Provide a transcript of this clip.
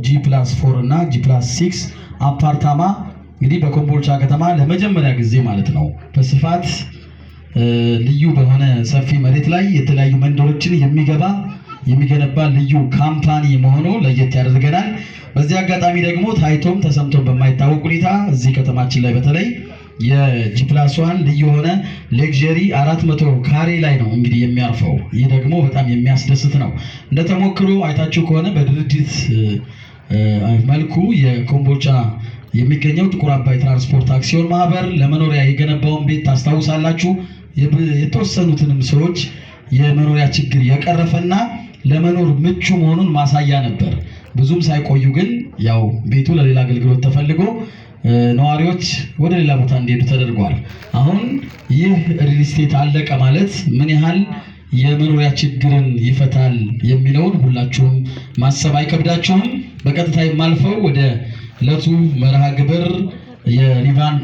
G+4 እና G+6 አፓርታማ እንግዲህ በኮምቦልቻ ከተማ ለመጀመሪያ ጊዜ ማለት ነው በስፋት ልዩ በሆነ ሰፊ መሬት ላይ የተለያዩ መንደሮችን የሚገነባ ልዩ company መሆኑ ለየት ያደርገናል። በዚህ አጋጣሚ ደግሞ ታይቶም ተሰምቶም በማይታወቅ ሁኔታ እዚህ ከተማችን ላይ በተለይ የ G+1 ልዩ የሆነ luxury 400 ካሬ ላይ ነው እንግዲህ የሚያርፈው። ይህ ደግሞ በጣም የሚያስደስት ነው። እንደ ተሞክሮ አይታችሁ ከሆነ በድርጅት መልኩ የኮምቦልቻ የሚገኘው ጥቁር አባይ ትራንስፖርት አክሲዮን ማህበር ለመኖሪያ የገነባውን ቤት ታስታውሳላችሁ። የተወሰኑትንም ሰዎች የመኖሪያ ችግር የቀረፈና ለመኖር ምቹ መሆኑን ማሳያ ነበር። ብዙም ሳይቆዩ ግን ያው ቤቱ ለሌላ አገልግሎት ተፈልጎ ነዋሪዎች ወደ ሌላ ቦታ እንዲሄዱ ተደርጓል። አሁን ይህ ሪል ስቴት አለቀ ማለት ምን ያህል የመኖሪያ ችግርን ይፈታል የሚለውን ሁላችሁም ማሰብ አይከብዳችሁም። በቀጥታ የማልፈው ወደ ዕለቱ መርሃ ግብር የሪቫን